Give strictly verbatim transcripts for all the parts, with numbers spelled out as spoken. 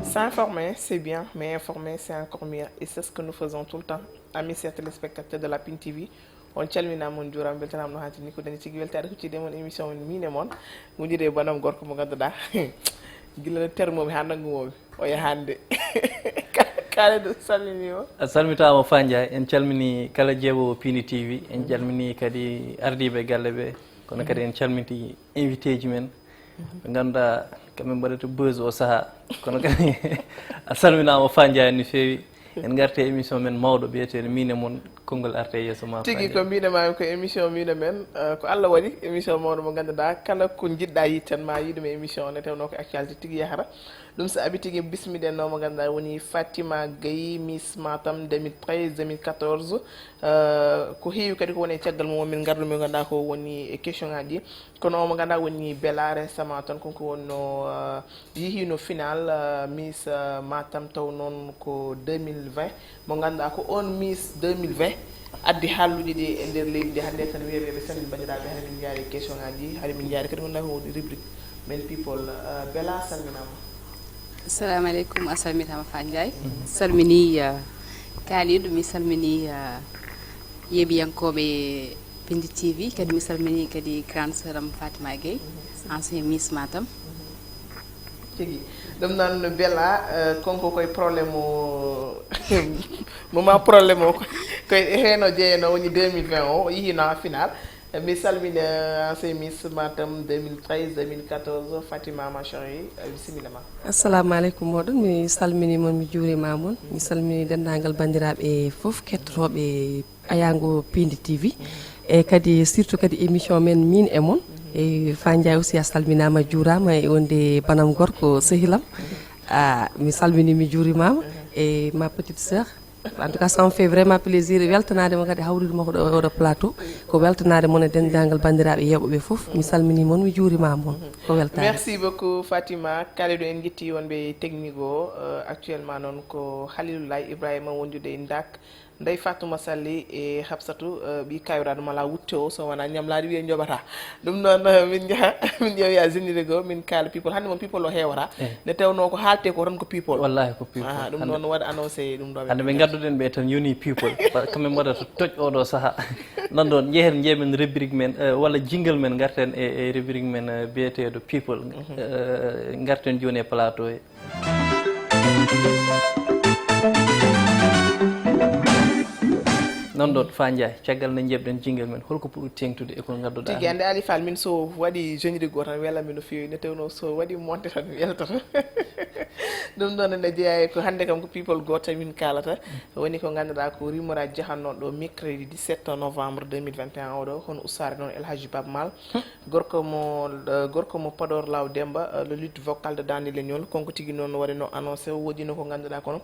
S'informer, c'est bien, mais informer, c'est encore mieux. Et c'est ce que nous faisons tout le temps. Amis chers téléspectateurs de la Pin T V, on calminaama, on njuuraama, mbeltanaama no haanirta ni. Ko dañi tigi weltaare huccitde e mon émission men Miin e Mon, wondude e banam gorko mo ngannduɗaa gila no termoomi haa nanngumomi o yahaande. Kalidou, salminiima. A salmitaama Fa Ndiaye, en calmini kala jeeɓoowo Pindi T V, en calmini kadi ardiiɓe galle ɓe, kono kadi en calmini invité ji men. Ɓe ngannduɗaa kamɓe mbaɗata buzz o sahaa. Kono kadi a salminaama Fa Ndiaye no feewi. En ngarti e émission men mawɗo biyeteeɗo Miin e Mon, konngol arta e yeeso ma. Tigi ko mbiɗa maami ko émission Miin e Men, eh, ko Allah waɗi émission mawɗo mo ngannduɗaa kala ko njiɗɗaa yiide tan ma yiɗum e émission o, nde tawnoo ko actualité tigi yahata. Ɗum so abi tigi bismiɗen o mo ngannduɗaa woni Fatima Gueye, Miss Matam deux mille treize, deux mille quatorze. Eh, ko heewi kadi ko woni e caggal mum, min ngardu mo ngannduɗaa ko woni e question ngaji. Kono o mo ngannduɗaa woni Bella récemment tan, kanko wonno, eh, yehiino final, eh, Miss, eh, Matam, taw noon ko deux mille vingt. Mo ngannduɗaa ko oon Miss deux mille vingt addi haalluuji ɗi e nder leydi ndi hannde tan, wiyeɓe ɓe salmin banndiraaɓe, hade min njaari question ngaji, hade min njaari kadi ngannduɗaa ko woni rubrique men people. Eh, Bella, salminaama. Assalamu aleykum, a salmitaama Fa Ndiaye. Salmini, eh, Kalidou, mi salmini, eh, yeeɓiyankooɓe Pindi T V, kadi mi salmini kadi grande sœur am Fatima Gueye, ancien Miss Matam. Tigi. Ɗum noon Bella, eh, kanko koye problème o, moment problème o, koye heen o jeeyano, woni deux mille vingt o, o yehiino haa final. Eh, mi salmini, eh, ancien Miss Matam deux mille treize, deux mille quatorze, Fatima ma chérie, eh, bisimilla ma. Assalamu aleykum mooɗon, mi salmini mon, mi juurima mon, mi salmini denndaangal banndiraaɓe fof kettotooɓe Ayaango Pindi T V, e kadi surtout kadi émission men Miin e Mon. E Fa Ndiaye aussi a salminaama, juuraama, e wonde banam gorko sehilam. Ah, mi salmini, mi juurimaama, e ma petite sœur. En tout cas, ça me fait vraiment plaisir, weltanaade mo kadi hawrude mo ko ɗo, oɗo plateau. Ko weltanaade mon e denndaangal banndiraaɓe yeeɓooɓe fof. Mi salmini mon, mi juurima mon. Ko weltaare. Merci beaucoup, Fatima. Kalidou, en njetti wonɓe technique o, euh, actuellement noon ko Haliloulaye Ibrahima wondude e Ndak. Ndey Fatuma Sall e Hafsatu, eh, ɓii kayraɗo mala wutte o, so wona ñamlaade wiye njoɓata. Ɗum noon, eh, min njaha, min ƴeewoya générique o, min kaala people. Hannde moom people o heewata. Eh. Nde tawnoo ko haalte ko tan ko people. Wallahi ko people. Aha, ɗum noon waɗa annoncé ɗum ɗo. Hannde ɓe ngadduɗen ɓe tan yoni people. Kamɓe mbaɗata toj oɗo saha. Noon ɗon, njehen njeemen rubrique men, eh, walla jingle men, ngarten e, e rubrique men, eh, biyeteeɗo people. Mhm. Eh, ngarten jooni e plateau he. Noon ɗon, Fa Ndiaye, caggal nde njeeɓɗen jingle men, holko puɗɗo teeŋtude e ko ngadduɗaa? Tigi, hannde Ali Fall, min so waɗi générique o tan, welanmi no feewi, nde tawnoo so waɗi monté tan, weltata. Ɗum ɗon ene jeyaa e ko hannde kam ko people gooto min kaalata. Woni ko ngannduɗaa ko rumeur aji jahannoo ɗo mercredi dix-sept novembre deux mille vingt et un oɗo, hono ustaare noon El Hadji Baba Maal. Gorko mo, eh, gorko mo Podor Law Demba, eh, le lutte vocal de Dany Leñol, kanko tigi noon waɗi no annoncé, woodino ko ngannduɗaa kono,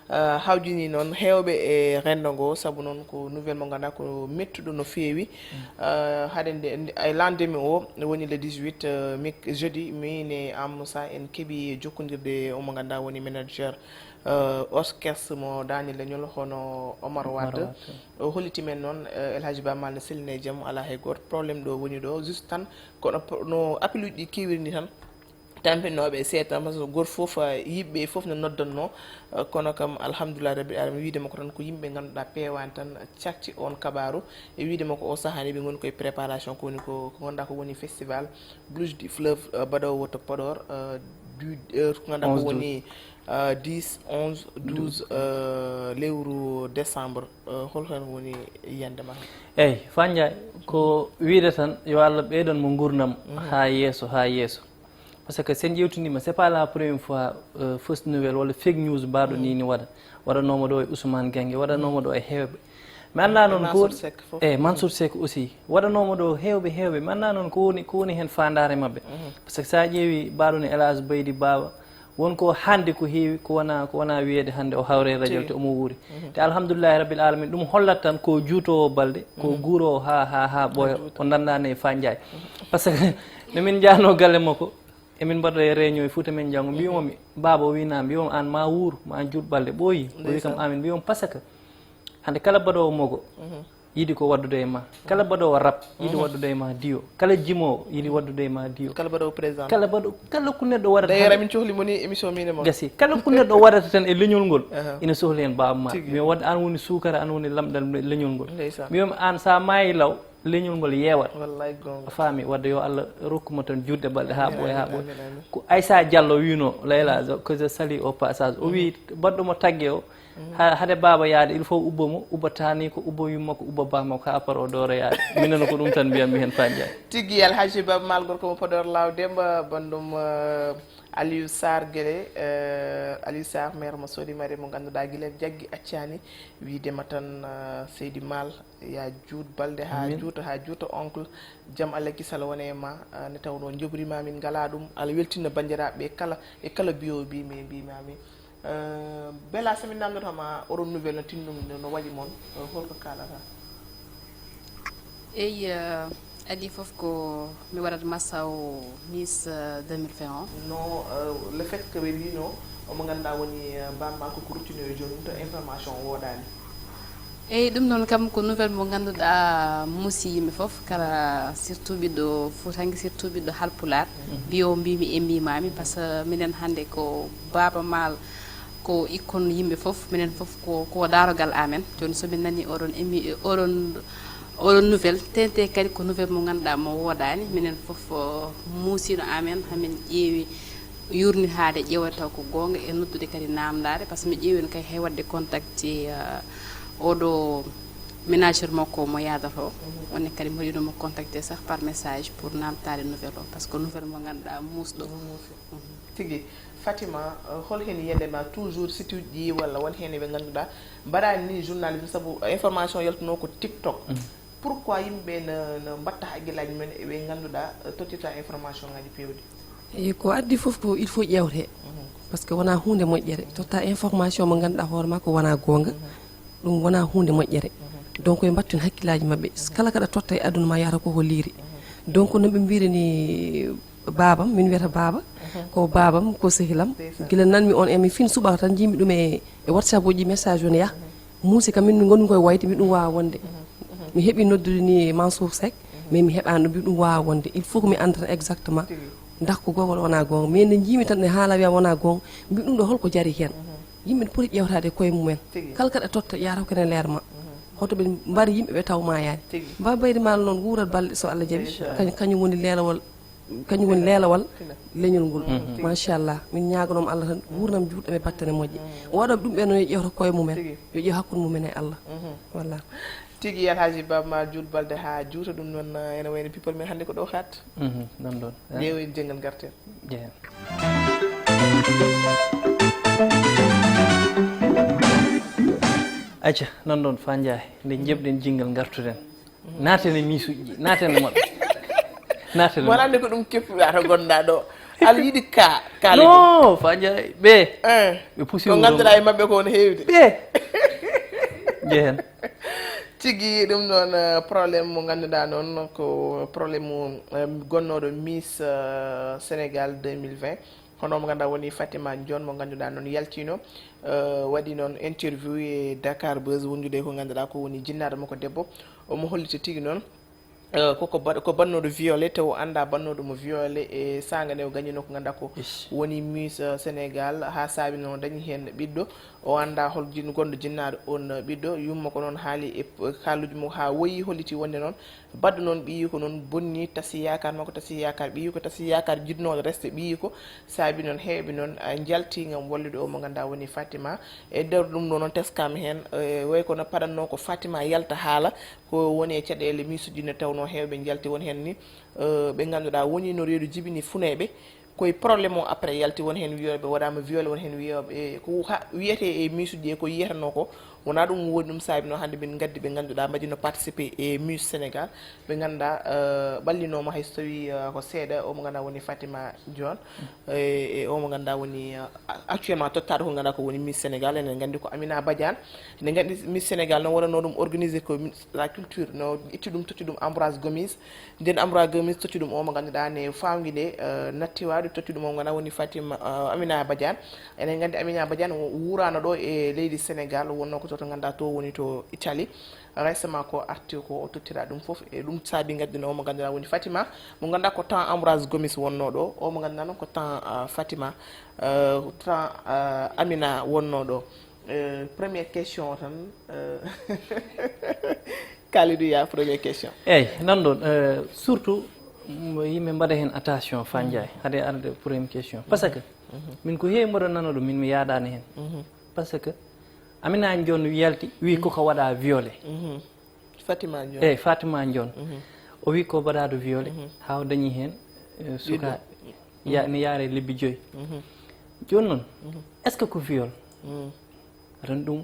eh, hawjini noon heewɓe e renndo ngo, sabu noon ko nouvelle mo ngannduɗaa ko mettuɗo no feewi. Mm. Eh, hade nde, nde, e lendemain o, woni le dix-huit, eh, mi, jeudi, min e Amadou Moussa en keɓi jokkondirde e omo ngannduɗaa woni manager, eh, orchestre mo Dany Leñol, hono Omar Wade. Omar Wade. O holliti men noon, eh, El Hadji Ba Maal ne selline e jam, alaa hay gooto problème ɗo woni ɗo, juste tan, kono pro-, no appeluuji ɗi keewiri ni tan, tampinooɓe e seeɗa tan, par ce que gooto fof, eh, yiɓɓe fof no noddannoo, eh, kono kam, alhamdulillah rabbil alamin, wiide makko tan ko yimɓe ngannduɗaa peewaani tan cakti oon kabaaru, e wiide makko o sahaa ni ɓe ngoni koye préparation, ko woni ko, ko ngannduɗaa ko woni festival Blues du Fleuve, eh, baɗoowo to Podor, eh, du, eh, ko ngannduɗaa ko woni, eh, dix, onze, douze, eh, lewru décembre. Eh, hol heen woni yiyannde ma? Eey, Fa Ndiaye, ko wiyde tan yo Allah ɓeydan mo nguurndam haa yeeso, haa yeeso. Par ce que so en ƴeewtindiima, c'est pas la première fois, eh, fausse nouvelle walla fake news mbaaɗo ni ne waɗa. Waɗanooma ɗo e Ousmane Gange, waɗanooma ɗo e heewɓe. Mi anndaa noon ko Mansour Seck fof. Eey, Mansour Seck aussi. Waɗanooma ɗo heewɓe, heewɓe. Mi anndaa noon ko woni, ko woni heen faandaare maɓɓe. Par ce que so a ƴeewi mbaaɗo ni El Hadj Baydi Baba, won ko hannde ko heewi, ko wona, ko wona wiyeede hannde o hawre e radio te omo wuuri. Te alhamdulillahi rabbil alamin, ɗum hollat tan ko juutoowo balɗe, ko guuroowo haa, haa, haa ɓooya, o nanndaani e Fa Ndiaye. Par ce que no min njahnoo galle makko, Emin mbaɗa e réunion e Fuuta men janngo, mbiyomi, "Baaba o wi na, mbiyomi, an ma wuur, ma an juut balɗe ɓooyi." O wi kam, "Amin." Mbiyomi, "Parce que hannde kala mbaɗoowo mogo yiɗi ko waɗdude e ma. Kala mbaɗoowo rap yiɗi waɗdude e ma diyo. Kala jimoowo yiɗi waɗdude e ma diyo. Kala mbaɗoowo président. Kala mbaɗo, kala ko neɗɗo waɗata D'ailleurs, hannde amin cohli mo ni émission min e mon. Gasi. Kala ko neɗɗo waɗata tan e leñol ngol, ina sohli heen Baaba Maal. Tigi. Mi wadde an woni suukara, an woni lamɗam leñol ngol. Ndeysaan. Mbiyomi, an sa maayi law, leñol ngol yeewat. Wallay goonga. A faami, wadde yo Allah rokku mo tan juutɗe balɗe haa ɓooya, haa ɓooya. Amin, amin. Ko Aissa Diallo wino, Layla, ko je salue au passage. O wi, baɗɗo mo tagge o, ha-, hade baaba yaade, il faut ubbo mo, ubba taani ko, ubba yumma ko, ubba ba makko, haa par o doora yaade. Minen ko ɗum tan mbiyammi heen, Paa Ndiaye. Tigi, Alhaji Baaba Maal, gorko mo Podor Laaw Demba, banndum, eh, Aliou Sarr Guédé, eh, Aliou Sarr, maire mo Sodimare, mo ngannduɗaa gila jaggi accaani, wiide ma tan, eh, Seydi Maal, ya juut balɗe haa juuta, haa juuta, oncle. Jam Allah kisal wone e ma, ah, nde tawnoo njoɓri ma min ngalaa ɗum. Allah weltinna banndiraaɓe ɓe kala, e kala mbiyo mbi mi, mbi ma mi. Eh, Bella, so min namndotoo ma, oɗon nouvelle no tinndum, no waɗi mon, eh, holko kaalata? Eyi, eh, adii fof ko mi waɗat masaw Miss, eh, deux mille vingt o. No, eh, le fait que ɓe mbino omo ngannduɗaa woni, eh, Baaba Maal ko ko ruttino e jooni, ɗum to information o woodaani. Eyi, ɗum noon kam ko nouvelle mo ngannduɗaa muusi yimɓe fof, kala surtout ɓiɗɗo Fuutanke, surtout ɓiɗɗo Haalpulaar. Mbiyo mbimi e mbimami, par ce que minen hannde ko Baaba Maal, ko ikkon yimɓe fof, minen fof ko, ko daarogal amen. Jooni so min nani oɗon émi-, oɗon, oɗon nouvelle, tente kadi ko nouvelle mo ngannduɗaa mo woodaani, minen fof, o, muusino amen, hamin ƴeewi yurnitaade, ƴeewde taw ko goonga, e noddude kadi naamndaade, par ce que mi ƴeewi on kay hay waɗde contacté, euh, oɗo ménageur makko mo yaadato, on ne kadi mbaɗino mo contacté sax par message pour naamtaade nouvelle o, par ce que nouvelle mo ngannduɗaa muusɗo. Tigi. Fatima, euh, hol heen yiyannde ma toujours site uji ɗi walla won heen ɓe ngannduɗaa mbaɗaani ni journalisme sabu information yaltunoo ko TikTok? Pourquoi yimɓe no, no mbatta hakkillaaji mumen e ɓe ngannduɗaa, eh, tottirta information ngaji peewɗi? Eyi, ko addi fof ko il faut ƴeewte. Par ce que wonaa huunde moƴƴere. Totta information mo ngannduɗaa hoore ma ko wonaa goonga. Ɗum wonaa huunde moƴƴere. Donc, ɓe mbattu heen hakkillaaji maɓɓe. Kala kaɗa totta e aduna ma yahata ko holliiri. Donc, no ɓe mbiri ni, baabam, min wiyata baaba. Ko baabam, ko sehilam. Gila nanmi on, e mi fin suɓaka tan, njiimi ɗum e, e WhatsApp uji, message on yaha. Muusi kam, min mi ngonmi koye wayde, mi ɗum waawa wonde. Mi heɓi noddude ni Mansour Seck, mais mi heɓaani ɗum, mi ɗum waawa wonde. Il faut que mi annda tan exactement ndax ko goonga walla wonaa goonga. Mais nde njiimi tan ne haala wiya wonaa goonga, mbi ɗum ɗo holko jari heen? Yimɓe ne poti ƴeewtaade koye mumen. Kala kaɗa totta, yahata ko ene leer ma. Hoto ɓe mbar yimɓe ɓe taw maayaani. Baaba Baydi Maal noon wuurat balɗe so Allah jaɓi. Kañ-, kañum woni leelawol, kañum woni leelawal leñol ngol. Machallah. Min ñaaganoo mo Allah tan wuurnam juutɗam e battane moƴƴe. O waɗa ɗum ɓe noon yo ƴeewta koye mumen. Yo ƴeew hakkunde mumen e Allah. Wallaahi. Tigi, Alhaji Baaba Maal, juut balɗe haa juuta, ɗum noon, eh, ene wayno people men hannde ko ɗo haat. Mhm, noon ɗon, eh. Ƴeewen jenngal ngarten. Jeen. Acca, noon ɗon, Fa Ndiaye, nde njeɓɗen jingal ngartuɗen. Naaten e miisuuji ɗi, naaten e maɓɓe. Naaten e maɓɓe. Wala nde ko ɗum keppuɗa to gonɗa ɗo. Aɗa yiɗi ka, kaalen ɗum. Non, Fa Ndiaye, ɓe, eh, ɓe pusi ko wuro ngannduɗaa e maɓɓe ko won heewde. Ɓe. Jehen. Tigi, ɗum noon, eh, problème mo ngannduɗaa noon ko problème mo, eh, gonnooɗo Miss, eh, Sénégal deux mille vingt. Hono mo ngannduɗaa woni Fatima Ndione mo ngannduɗaa noon yaltino, eh, waɗi noon interview e Dakar Buzz wondude ko ngannduɗaa ko woni jinnaaɗo makko debbo. Omo holliti tigi noon, eh, koko ba-, ko bannooɗo violé, taw o anndaa bannooɗo mo violé e saanga nde o gañinoo ko ngannduɗaa ko woni Miss, eh, Sénégal, haa saabi noon o dañi heen ɓiɗɗo. O anndaa hol jin-, gonɗo jinnaaɗo oon ɓiɗɗo. Yumma ko noon haali e p-, kaaluuji mo haa woyi, holliti wonde noon baɗɗo noon ɓiyiiko noon bonni, tasi yaakaar makko, tasi yaakaar ɓiyiiko, tasi yaakaar jiɗnooɗo resde ɓiyiiko. Saabi noon heewɓe noon, ah, njalti ngam wallude o mo ngannduɗaa woni Fatima. E nder ɗum ɗo noon teskama heen, eh, way kono paɗatnoo ko Fatima yalta haala ko woni e caɗeele miisuuji nde tawnoo heewɓe njalti won heen ni, eh, ɓe ngannduɗaa woni no reedu jibini funeeɓe. Koye problème o après yalti won heen wiyooɓe waɗaama violé, won heen wiyooɓe ko ha-, wiyetee e miisuuji e ko yiyatanoo ko. Wonaa ɗum woni ɗum saabi noon hannde min ngaddi ɓe ngannduɗaa mbaɗino participé e Miss Sénégal. Ɓe ngannduɗaa, eh, ɓallinooma hay so tawii, eh, ko seeɗa, o mo ngannduɗaa woni Fatima Dione, eh, e o mo ngannduɗaa woni, eh, actuellement tottaaɗo ko ngannduɗaa ko woni Miss Sénégal. Enen nganndi ko Amina Badiane. Enen nganndi Miss Sénégal noon waɗanoo ɗum organisé ko mi-, la culture, no itti ɗum, totti ɗum Ambroise Gomis. Nden Ambroise Gomis totti ɗum o mo ngannduɗaa ne fawngi nde, eh, nattiwaade. Tottuɗo mo ngana woni Fatima, uh, Amina Badiane. Enen nganndi Amina Badiane o wuurano ɗo e leydi Sénégal, wonno ko to, to ngannduɗaa to woni to Italie. Récemment ko arti ko o tottira ɗum fof, e ɗum saabi ngadduno o mo ngannduɗaa woni Fatima, mo ngannduɗaa ko temps Ambroise Gomis wonno ɗo, o mo ngannduɗaa noon ko temps, uh, Fatima, uh, temps, uh, Amina wonno ɗo. Uh, première question tan, uh, Kalidou Ya, première question. Eyyi, nan ɗon, uh, surtout, mm, yimɓe mbaɗa heen attention, Fandiaye, hade arde première question. Parce que min ko heewi mboɗo nana ɗum, min mi yaadani heen. Parce que Amina Ndione yalti, wi koko waɗa violé. Fatima Ndione. Eyyi, Fatima Ndione. O wi ko mbaɗaɗo violé, ha o dañi heen, eh, suka, ya-, ne yaare lebbi joyi. Jooni noon, est-ce que ko viol? Tan ɗum,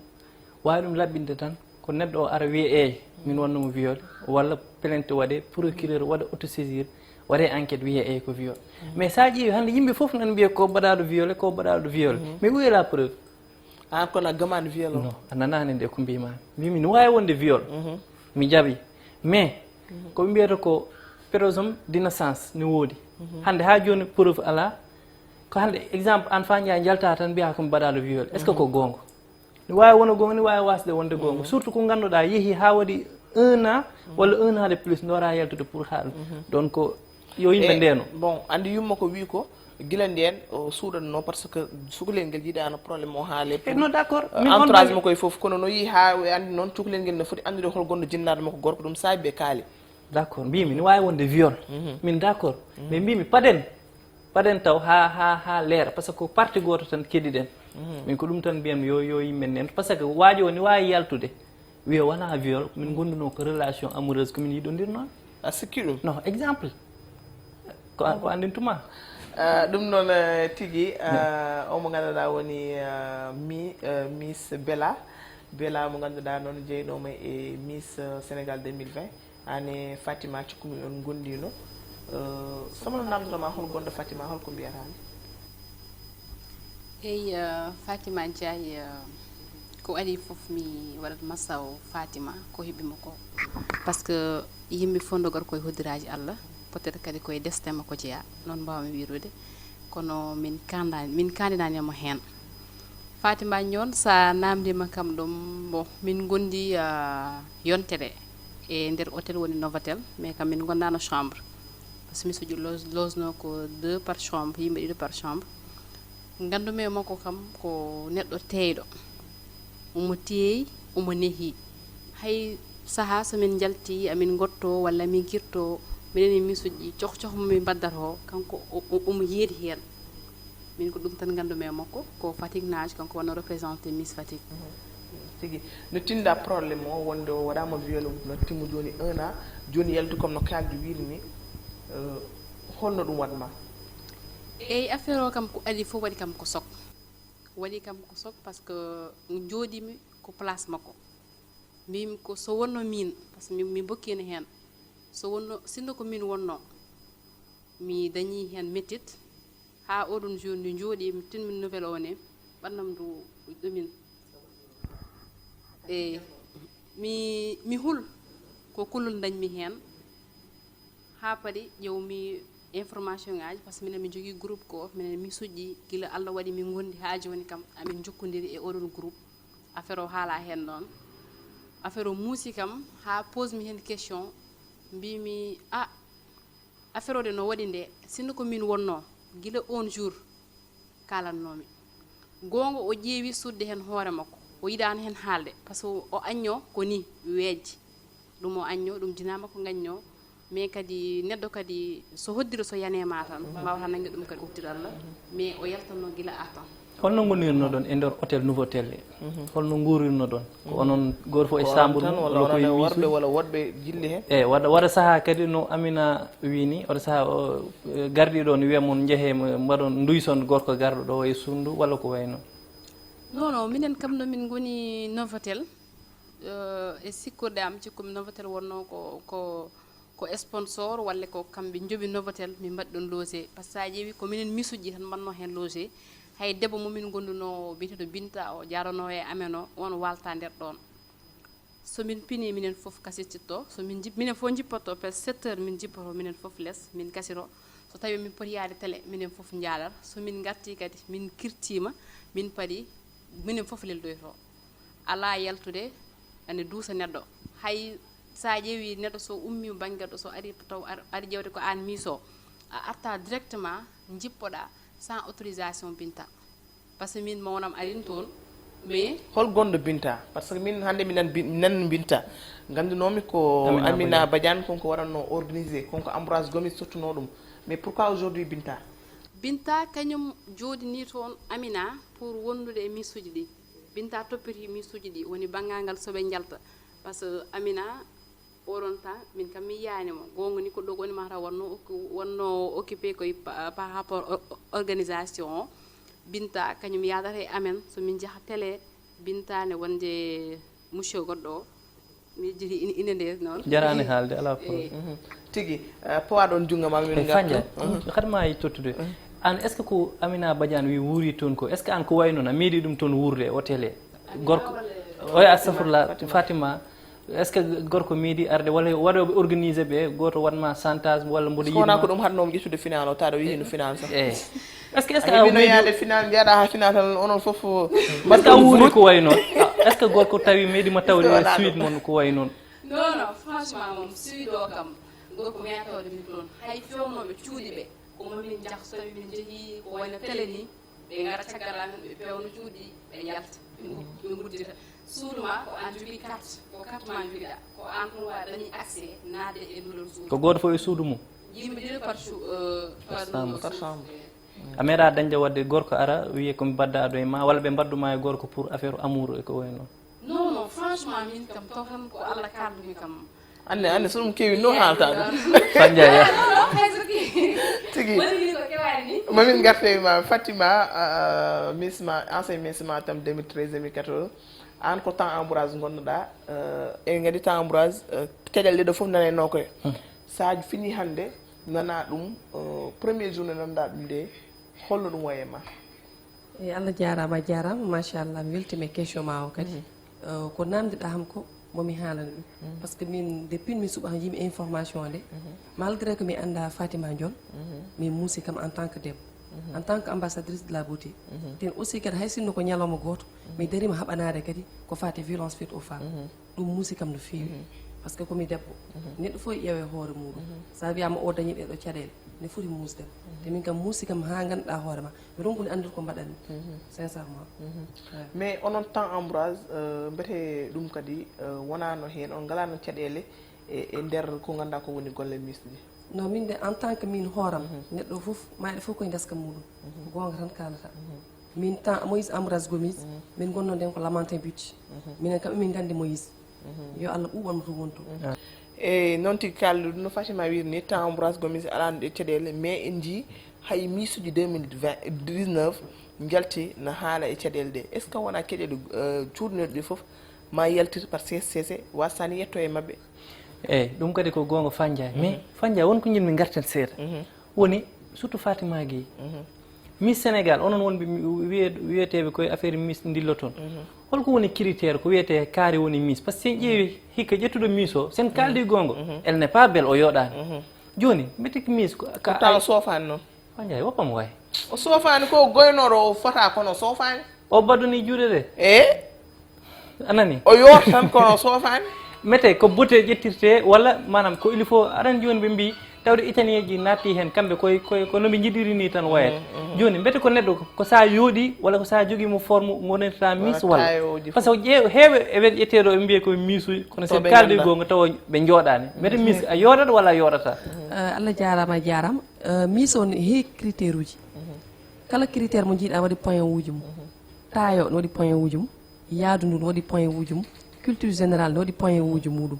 waawi ɗum laɓɓinde tan, ko neɗɗo o ara wiya, "Eey, min wonnoo mo violé," walla plainte waɗe, procureur waɗa autosaisir, waɗe enquête, wiya, "Eey, ko viol." Mais so a ƴeewi hannde, yimɓe fof nan mbiya, "Ko mbaɗaɗo violé, ko mbaɗaɗo violé." Mais où est la preuve? An kono a gamaani viol o? Non, a nanaani nde ko mbiimaami. Mbimi, no waawi wonde viol. Mi jaɓi. Mais, ko ɓe mbiyata ko présomption d'innocence ne woodi. Hannde haa jooni preuve alaa. Ko hannde exemple, an Fandiaye njalta tan mbiya ko mi mbaɗaɗo viol. Est-ce que ko goonga? Ne waawi wona goonga, ne waawi waasde wonde goonga. Surtout ko ngannduɗaa yehi haa waɗi un an walla un an de plus, ndora yaltude pour haala. Donc, yo yimɓe ndeeno. Bon, anndi yumma ko wi ko gila ndeen o suuɗatno, parce que cukalel ngel yiɗaano problème o haale. Pour, eh, non, d'accord. Euh, min on entourage bagi- makko e fof, kono no yii haa o anndi noon cukalel ngel no foti anndude hol gonɗo jinnaaɗo makko gorko, ɗum saabi ɓe kaali. D'accord, mbimi ne waawi wonde viol. Min d'accord. Mais mbimi paɗen, paɗen taw haa, haa, haa leera, parce que ko parti gooto tan keɗiɗen. Min ko ɗum tan mbiyam yo, yo yimɓe ndeeno, parce que waajo o ne waawi yaltude. Wiya wona viol, min gonduno ko relation amoureuse, ko min yiɗondirno. A sikki ɗum? Non, exemple. Ko, ko anndintuma. Ah, ɗum noon, eh, tigi, ah, o mo ngannduɗaa woni, ah, mi, eh, Miss Bella. Bella mo ngannduɗaa noon jeyɗooma e Miss, eh, Sénégal deux mille vingt. Aan e Fatima, cikkumi on ngondino. Eh, so mi namndotoma hol gonɗo Fatima, hol ko mbiyata mi? Eyi, eh, Fatima Ndiaye, eh, ko adii fof mi waɗat massaw Fatima ko heɓi mo ko. Parce que yimɓe fof ndogata koye hoddiraaji Allah, peut-être kadi koye destin makko jeyaa, noon mbaawmi wiirude. Kono min kaandaani, min kaandinaani mo heen. Fatima Ndione, so a naamndiima kam ɗum, bon, min ngondi, ah, yontere e nder hôtel woni Novotel, mais kam min ngondaano chambre. Parce que mi suudu loge-, logenoo ko deux par chambre, yimɓe ɗiɗo par chambre. Nganndumi e makko kam ko neɗɗo teeyɗo. Omo teeyi, omo nehi. Hay sahaa so min njalti, amin ngottoo walla min kirtoo, minen e miisuuji coh coh mo min mbaddata o, kanko o, o, omo yeedi heen. Min ko ɗum tan nganndumi e makko, ko Fatick naajo, kanko wonno représenté Miss Fatick. Tigi. No tinda problème o, wonde o waɗaama viol, no timmu jooni un an, jooni yaltu comme no kaaldi wiiri ni, euh, holno ɗum waɗ ma? Eyi, affaire o kam ko adii fof waɗi kam ko choc. Waɗi kam ko choc parce que njooɗiimi ko place makko. Mbimi ko so wonno min, parce que mi, mi bokkiino heen. So wonno, sinno ko min wonno, mi dañi heen mettit. Haa oɗon jour ndu njooɗi, mi tinmi nouvelle o ne, ɓannam ndu ɗumin. Eyi, mi, mi hul, ko kulol dañmi heen. Haa paɗi ƴewmi information ŋaaji, parce que minen min njogii groupe ko, minen mi suƴƴi gila Allah waɗi min ngondi haa jooni kam, amin njokkondiri e oɗon groupe. Affaire o haala heen noon. Affaire o muusi kam, haa pose mi heen question, mbimi, "Ah, affaire o de no waɗi nde, sinno ko min wonno, gila on jour kaalatnoomi." Goonga o ƴeewi suuɗde heen hoore makko, o yiɗaano heen haalde, parce que o añño ko ni weejji. Ɗum o añño, ɗum jinaa makko ngañño, mais kadi neɗɗo kadi so hoddiro so yanee ma tan, mbawata nannge ɗum kadi ɓoftir Allah, mais o yaltanno gila artan. Holno ngonirnoɗon e nder hôtel Novotel he? Holno nguurirnoɗon? Ko onon gooto fof e chambre mum, walla ko e worɓe, walla woɗɓe jilli heen? Eyi, waɗa, waɗa sahaa kadi no Amina wii ni, waɗa sahaa o, eh, gardiiɗo o ne wiya mon njehee mo, mbaɗon, nduyson gorko garɗo ɗo e suudu walla ko wayi noon? Non, non, minen kam no min ngoni Novotel, eh, e sikkorde am, cikku mi Novotel wonno ko, ko, ko sponsor, walla ko kamɓe njoɓi Novotel, min mbaɗi ɗon logé. Parce que sa ƴeewi ko minen misuji tan mbaɗno heen logé. Hay debbo mo min gonduno biyeteeɗo Binta, o jaarono e amen o, on walta nder ɗon. So min pini, minen fof kasititto. So min jip-, minen fof jippotto, peut sept heures min jippoto, minen fof les, min kasiro. So tawi min poti yaade télé, minen fof njaalar. So min ngarti kadi, min kirtiima, min padi, minen fof leldoyto. Alaa yaltude ene duusa neɗɗo. Hay so a ƴeewi neɗɗo so ummi bannge ɗo, so ari taw ar-, ari ƴeewde ko aan miiso, a arta directement, njippoɗa sans autorisation Binta. Parce que min mawnam arin toon, mais hol gonɗo Binta? Parce que min hannde mi nan Bin-, mi nan Binta. Nganndunomi ko Amina Amina Badiane. Badiane, kon ko waɗatno organisé, kon ko Ambroise Gomis sottuno ɗum. Mais pourquoi aujourd'hui Binta? Binta kañum jooɗini toon Amina pour wondude e miisuji ɗi. Binta toppiti miisuji ɗi, woni banngal ngal soɓe njalta. Parce que Amina, oɗon temps, min kam mi yiyaani mo. Goonga ni ko ɗo woni mataw wonno okku-, wonno occupé koye pa-, par rapport o-, o-, organisation o. Binta kañum yaadata e amen, so min njaha télé, Binta ne wonde monsieur goɗɗo o. Mi yejjiti ine, ine nde noon. Jaraani haalde, alaa problème. Eey. Mhm. Tigi, eh, powaɗon junngo ma, min e ngartu. Fanja, mhm, ɗum kadi ma e tottude. Mhm. Aan, est-ce que ko Amina Badiane wi wuuri toon ko, est-ce que aan ko wayi noon a meeɗi ɗum toon wuurde o télé? Gorko, oya, astafurlah, Fatima. Fatima. Est-ce que gorko meeɗi arde walla waɗooɓe organisé ɓe, gooto waɗma chantage walla mboɗo yiɗma? So wonaa ko ɗum haɗnoomo ƴettude final o, tawa o yehii no final sax. Eey. Est-ce que, est-ce que a meeɗi yaade final, njahaɗa haa final tan, onon fof mbaɗ ko wuuri ko wayi noon? Est-ce que gorko tawi meeɗi ma tawde e suite mon ko wayi noon? Non, non, franchement, moom, suite o kam, gorko meeɗa tawde mi toon. Hay feewnooɓe cuuɗi ɓe, ko momin njah, so tawi min njehii ko wayno télé ni, ɓe ngara caggal amen, ɓe peewna cuuɗi, ɓe njalta, ɓe ngu-, ɓe nguddita. Suudu ma ko aan jogii carte, ko carte ma njogiɗaa, ko aan tun waawi dañi accès naatde e ndun ɗon suudu. Ko gooto fof e suudu mum? Yimɓe ɗiɗo par su-, euh, par chambre. Par chambre. A meeɗa dañde waɗde gorko ara wiye ko mi badda ado e ma, walla ɓe mbadduma e gorko pour affaire amour e ko wayi noon? Non, non, franchement, min kam, taw tan ko Allah kaldumi kam. Anne, anne, so ɗum kewi, no haalta ɗum. Fanja ya. Non, non, hay so ki-, tigi. Woni ni ko kewani ni. Mamin garte ma, Fatima, euh, Miss Ma, ancien Miss Matam deux mille treize, deux mille quatorze. An ko temps Ambroise ngonnoɗa, euh, en gadi temps Ambroise, euh, keƴal ɗe ɗo fof nanayno koye. Hmm. Sa fini hannde, nana ɗum, euh, premier journée nanɗa ɗum de, holno ɗum wayi e ma? E Allah jaaraama, a jaaraama, machallah, mi weltiima e question ma o kadi. Mhm. Euh, ko namdiɗa ham ko momi haalana ɗum. Mhm. Parce que min, depuis min suɓa yiimi information nde, mhm, malgré que mi annda Fatima Ndiol, mhm, min muusi kam en tant que debbo, mhm, en tant que ambassadrice de la beauté. Mhm. Ten aussi kadi hay sinno ko ñalawma gooto, mhm, mi dariima haɓanaade kadi ko faati violence faite aux femmes. Mhm. Ɗum muusi kam no feewi. Mhm. Parce que ko mi debbo. Mhm. Neɗɗo fof ƴeewe hoore muɗum. Mhm. Sa wiyama o dañi ɗeɗo caɗele, ne foti muusde. Mhm. Te min kam muusi kam ha ganduɗa hoore ma. Mi ronkude andude ko mbaɗanmi. Mhm. Sincèrement. Mhm. Ouais. Mais onon temps Ambroise, euh, mbete ɗum kadi, euh, wonano hen, on ngalano caɗele e, e nder ko ganduɗa ko woni golle Miss ɗi? Non, min de en tant que min hooram, mhm, neɗɗo fof, mayɗo fof koye ndeska muɗum. Mhm. Ko gonga tan kalata. Mhm. Min temps Moïse Ambroise Gomis, mhm, min gonnoɗen ko Lamantin Beach. Mhm. Minen kam emin nganndi Moïse. Mhm. Yo Allah ɓuuɓan mo to woni to. Mhm. Eyi, noon tigi kalduɗo no Fatima wiiri ni, temps Ambroise Gomis alano ɗe caɗele, mais en njii hay miisuji deux mille vingt, dix-neuf njalti na haala e caɗele ɗe. Est-ce que wona keƴele, euh, cuuɗinoɗe ɗe fof ma yaltir par seese seese, wasani yetto e maɓɓe? Eyi, ɗum kadi ko goonga Fanja. Mais, mhm, Fanja, won ko njiɗmi ngarten seeɗa. Mhm. Woni surtout Fatima Gueye. Mhm. Miss Sénégal, onon wonɓe mi-, wiye-, wiyeteeɓe koye affaire Miss ndillo toon. Mhm. Holko woni critère ko wiyetee kaari woni Miss? Parce que si en ƴeewi, mhm, hikka ƴettuɗo Miss o, sen, mhm, kaaldi goonga, mhm, elle n'est pas belle, o yooɗaani. Mhm. Jooni, mbete ko Miss ko ka pourtant ay- o soofaani noon. Fanja, woppam waay. O soofaani ko goynooɗo, o fota kono o soofaani. O baɗɗoni juuɗe ɗe. Eh? A nani? O yoorta tan kono o soofaani. Mete ko beauté ƴettirte walla maanaam ko il faut, aɗa anndi jooni ɓe mbii tawde Italien ji naatti heen, kamɓe koye, koye, ko no ɓe njiɗiri ni tan wayata. Mhm, mhm. Jooni mbete ko neɗɗo ko sa yooɗi walla ko sa jogiima forme ngonirta Miss walla walla? Taayooji fof. Parce que ƴeew-, heewɓe e ɓen ƴetteeɗo ɓe mbiye ko Miss uji, kono sen kaaldi goonga tawa ɓe njooɗaani. Mbete Miss a yooɗat walla a yooɗata? Euh, Allah jaaraama, a jaaraama. Euh, Miss o ne heewi critère uji. Mhm. Kala critère mo njiiɗa waɗi point uji mum. Mhm. Taille o ne waɗi point uji mum. Yaadu ndu ne waɗi point uji mum. Culture générale ne waɗi point uji muɗum.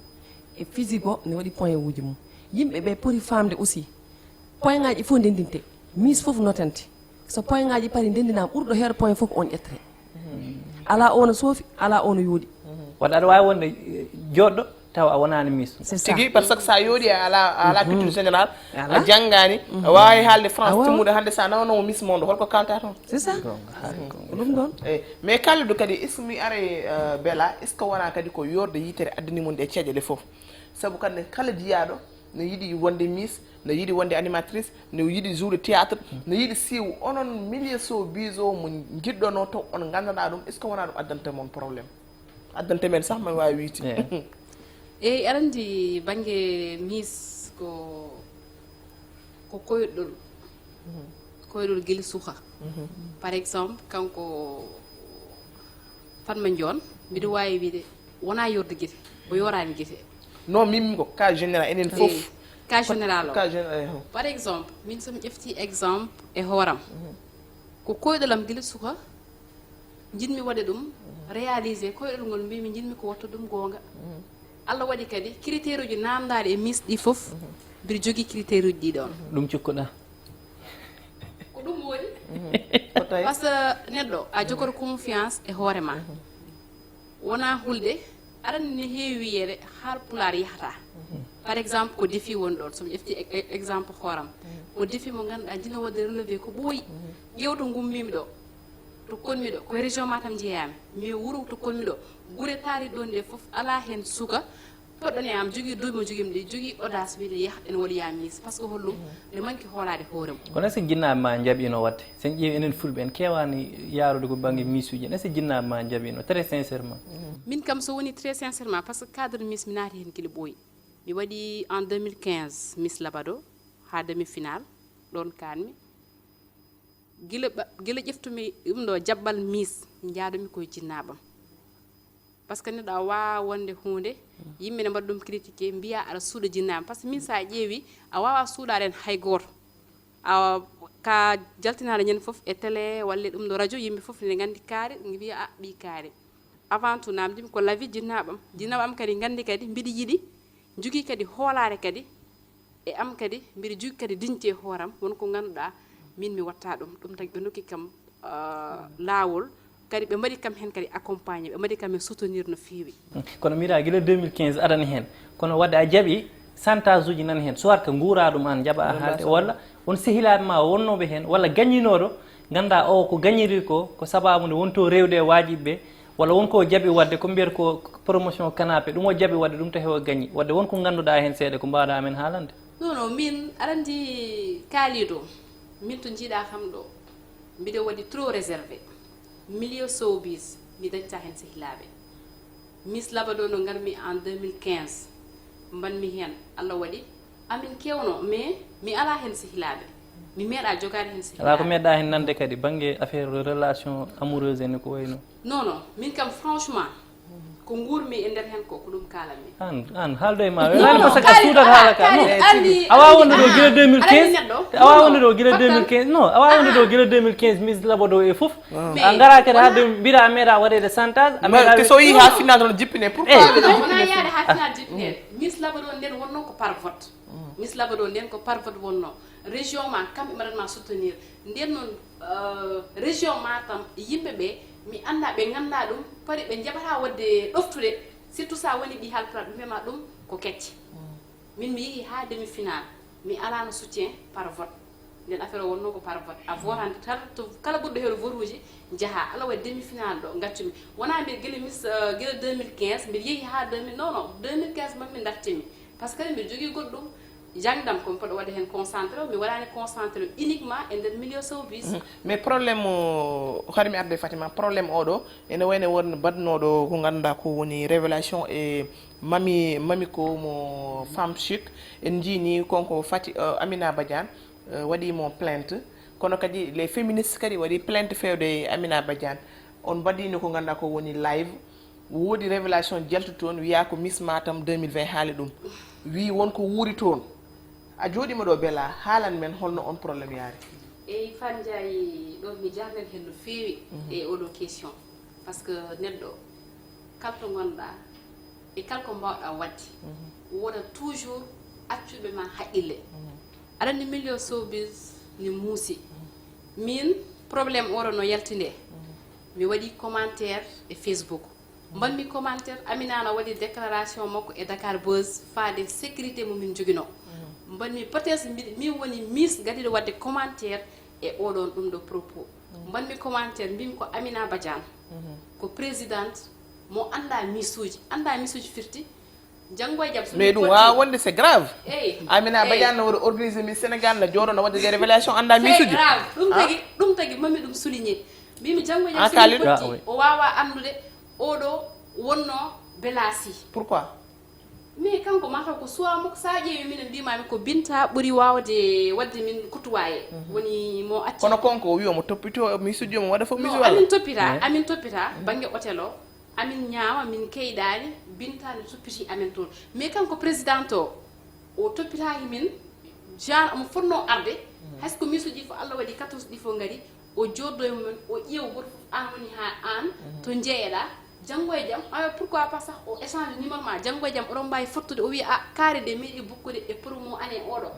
E physique o ne waɗi point uji mum. Yimɓe ɓe poti faamde aussi. Point ngaji ɗi fof ndenndinte. Miss fof notante. So point ngaji pari ndenndinaama, ɓurɗo heewde point fof on ƴettere. Alaa o no soofi, alaa o no yooɗi. Wadde aɗa waawi wonde, eh, jooɗɗo tawa a wonaani Miss. C'est ça. Tigi, parce que sa yooɗi a ala, a ala culture générale, a janngaani, a waawi haalde français timmuɗo, hannde sa nawno mo Miss Monde, holko kalta toon? C'est ça. Ko ɗum ɗon. Eyi, mais Kalidou kadi, est-ce que mi aray, euh, Bella, est-ce que wona kadi ko yoorde yitere addani mon ɗe caɗele fof? Sabu kadi kala jiyaaɗo No yiɗi wonde Miss, no yiɗi wonde animatrice, no yiɗi jouer théâtre, no yiɗi siiw. Onon milieu showbiz o mo njiɗɗono to on nganndanɗaa ɗum, est-ce que wonaa ɗum addanta mon problème? Addanta men sax, man waawi wiide. Eyyi, aɗa anndi bannge Miss ko, ko koyɗol, koyɗol gila suka. Par exemple, kanko Fatma Ndione, mbiɗo waawi wiide wonaa yorde gite, o yoraani gite. Non, min ko cas général, enen fof. Cas général o. Cas général, eho. Par exemple, min somi ƴefti exemple e hooram, ko koyɗolam gila suka, njiɗmi waɗde ɗum réalisé, koyɗol ngol mbimi njiɗmi ko watta ɗum goonga. Allah waɗi kadi critère uji namdaaɗi e Miss ɗi fof, mbiɗo jogii critère uji ɗi ɗon. Ɗum cikkuɗa? Ko ɗum woni. Ko tawi. Parce que neɗɗo a jogoto confiance e hoore ma. Wona hulde, aɗa anndi ne heewi wiyeede haalpulaar yahata. Par exemple, ko défi woni ɗon, somi ƴefti e- e- exemple hooram, ko défi mo ngannduɗaa jino waɗde relevé ko ɓooyi. Ƴeew to ngummimi ɗo, to konmi ɗo, ko région Matam jeeyami, mais wuro to konmi ɗo, gure taariɗe ɗon ɗe fof alaa heen suka poɗɗo ne am jogii duuɓi mo jogimi ɗi, jogii audace wiide yah en waɗoya Miss. Parce que hollum, nde manki hoolaade hoore mum. Kono est-ce que jinnaaɓe ma njaɓino waɗde? Sen ƴeewi enen fulɓe en keewaani yaarude ko bannge Miss uji en. Est-ce que jinnaaɓe ma njaɓino très sincèrement? Min kam so woni très sincèrement, parce que cadre Miss mi naati heen gila ɓooyi. Mi waɗi en deux mille quinze Miss Labado haa demi-finale, ɗon kaanmi. Gila ɓa- gila ƴeftumi ɗum ɗo jabbal Miss, mi njaadumi koye jinnaaɓam. Parce que neɗɗo a waawa wonde huunde, yimɓe ne mbaɗa ɗum critiqué, mbiya aɗa suuɗa jinnaaɓe. Parce que min so a ƴeewi, a waawa suuɗaade heen hay gooto. A ka jaltinaade ñande fof e télé walla ɗum ɗo radio, yimɓe fof ne nganndi kaari, mbiya a ɓii kaari. Avant tout namdimi ko l'avis jinnaaɓam. Jinnaaɓam kadi nganndi kadi mbiɗa yiɗi, njogii kadi hoolaare kadi e am kadi, mbiɗa jogii kadi dignité e hooram, won ko ngannduɗaa min mi watta ɗum. Ɗum tagi ɓe ndokki kam, ah, laawol, kadi ɓe mbaɗi kam heen kadi accompagné, ɓe mbaɗi kam e soutenir no feewi. Kono mbiɗa gila deux mille quinze aɗani heen, kono wadde a jaɓi chantage uji nan heen, soit ko nguura ɗum an jaɓa a haalde, walla on sehilaaɓe ma wonnooɓe heen, walla gaññinooɗo ngannduɗaa o ko gañiri ko, ko sababu nde wonto rewde e waajiɓe ɓe, walla won ko o jaɓi waɗde, ko mbiyata ko promotion canapé, ɗum o jaɓi waɗde ɗum tawi o gañi. Wadde won ko ngannduɗaa heen seeɗa ko mbaawɗaa amen haalande? Non, non, min aɗa anndi Kalidou, min to njiiɗaa kam ɗo, mbiɗo waɗi trop réservé. Milieu showbiz, mi dañta heen sehilaaɓe. Miss Labado no ngarmi en deux mille quinze, mbanmi heen, Allah waɗi, amin keewno, mais mi alaa heen sehilaaɓe. Mi meeɗaa jogaade heen sehilaaɓe. Alaa ko meeɗaa heen nande kadi, bannge affaire relation amoureuse en ko wayno? Non, non, min kam franchement, ko nguurmi e nder heen ko, ko ɗum kaalanmi. An, an, haaldo e ma. Non, non, parce que a suudat haala ka. Non. A wawa wonde ɗo gila deux mille quinze. A wawa wonde ɗo gila deux mille quinze. Non, a wawa wonde ɗo gila deux mille quinze, Miss Labado e fof. A ngara kadi haalde mbiɗa a meeɗa waɗede chantage, a meeɗa. Te so yi ha final toon jippine, pourquoi? Wona yaade ha final jippine. Miss Labado nden wonno ko par vote. Miss Labado nden ko par vote wonno. Région ma kamɓe mbaɗatma soutenir. Nden noon, euh, région Matam, yimɓe ɓe mi annda, ɓe ngannda ɗum, pari ɓe njaɓata waɗde ɗoftude, surtout sa woni ɓi haalpulaar, ɓe mbiyama ɗum ko kecce. Min mi yehi ha demi final, mi alano soutien par vote. Nden affaire o wonno ko par vote, a votante tan to kala ɓurɗo heewde vote uji, jaha, ala waɗi demi final ɗo gaccumi. Wona mbiɗa gila Miss, euh, gila deux mille quinze, mbiɗa yehi ha deux mille, non, non, deux mille quinze man mi dartimi. Parce que mbiɗa jogii goɗɗum, jangdam ko mi poɗɗo waɗde heen concentré o, mi waɗani concentré o uniquement e nder milieu showbiz. Mais problème o, haade mi arde Fatima, problème oɗo ene wayno won baɗnoɗo ko ngannduɗaa ko woni révélation e mami, mami ko mo Femme Chic. En njii ni konko Fati, euh, Amina Badiane, euh, waɗi mo plainte. Kono kadi les féministes kadi waɗi plainte fewde e Amina Badiane. On mbaɗino ko ngannduɗaa ko woni live. Woodi révélation jaltu toon, wiya ko Miss Matam deux mille vingt haali ɗum. Wi won ko wuuri toon. A jooɗima ɗo Bella, haalan men holno on problème yaari? Eyi, Fat Ndiaye, ɗo mi jarnat heen no feewi e oɗo question. Parce que neɗɗo, kala to ngonɗa e kala ko mbawɗa waɗde, woda toujours accuɓe ma haqqille. Aɗa anndi milieu showbiz ni muusi. Min, problème oɗo no yalti nde, mi waɗi commentaire e Facebook. Mbanmi commentaire, Amina no waɗi déclaration makko e Dakar Buzz faade sécurité mo min joginoo. Mbanmi peut-être mbiɗa, min woni Miss gadiiɗo waɗde commentaire e oɗon ɗum ɗo propos. Mbanmi commentaire, mbimi ko Amina Badiane, ko présidente mo annda Miss uji, annda Miss uji firti, Janngo e jam, so mais ɗum wawa wonde, c'est grave. Eyi. Amina Badiane no waɗa organisé Miss Sénégal, no jooɗo, no waɗa des révélations, annda Miss uji. Grave. Ɗum tagi, ɗum tagi mami ɗum souligné. Mbimi janngo e jam, so min potti, o wawa anndude oɗo wonno Belasi. Pourquoi? Mais kanko mataw ko suwa makko, sa ƴeewi minen mbimami ko Binta ɓuri wawde waɗde min kutuwaye. Woni mo acci. Kono konko o wi omo toppito Miss uji, omo waɗa fof Miss walla? Amin toppita, amin toppita bangge hôtel o. Amin ñaama, min keyɗaani, Binta ne suppiti amen toon. Mais kanko président o, o toppitaaki min, genre omo fotnoo arde, hay so ko Miss uji fof, Allah waɗi quatorze ɗi fof ngari, o jooɗdoo e mumen, o ƴeewa gooto fof, aan woni haa aan, to njeyeɗaa, janngo e jam, awa, pourquoi pas sah, o échange numéro ma, janngo e jam, oɗon mbaawi fottude, o wiya, a, kaari de, meeɗi bukkude e promo année oɗo.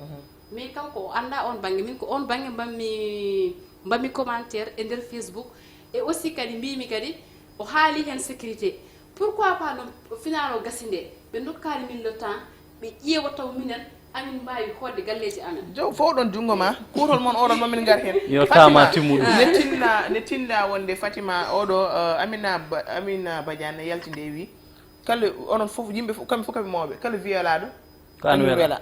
Mais kanko o annda on bannge, min ko on bannge mbanmi, mbanmi commentaire e nder Facebook, e aussi kadi mbimi kadi o haali hen sécurité. Pourquoi pas non, final o gasi nde ɓe dokkani min le temps ɓe ƴeewa taw minen amin mbawi hoɗde galleji amen? Jow fof ɗon junngo ma, kuutol mon oɗon mamin ngar hen. Yo tama timmuɗum. Ne tinna, ne tinna wonde Fatima oɗo, euh, Amina Ba-, Amina Badiane yalti nde wi, kala onon fof, yimɓe fof, kamɓe fof kamɓe mawɓe, kala wiyalaɗo ko an wela.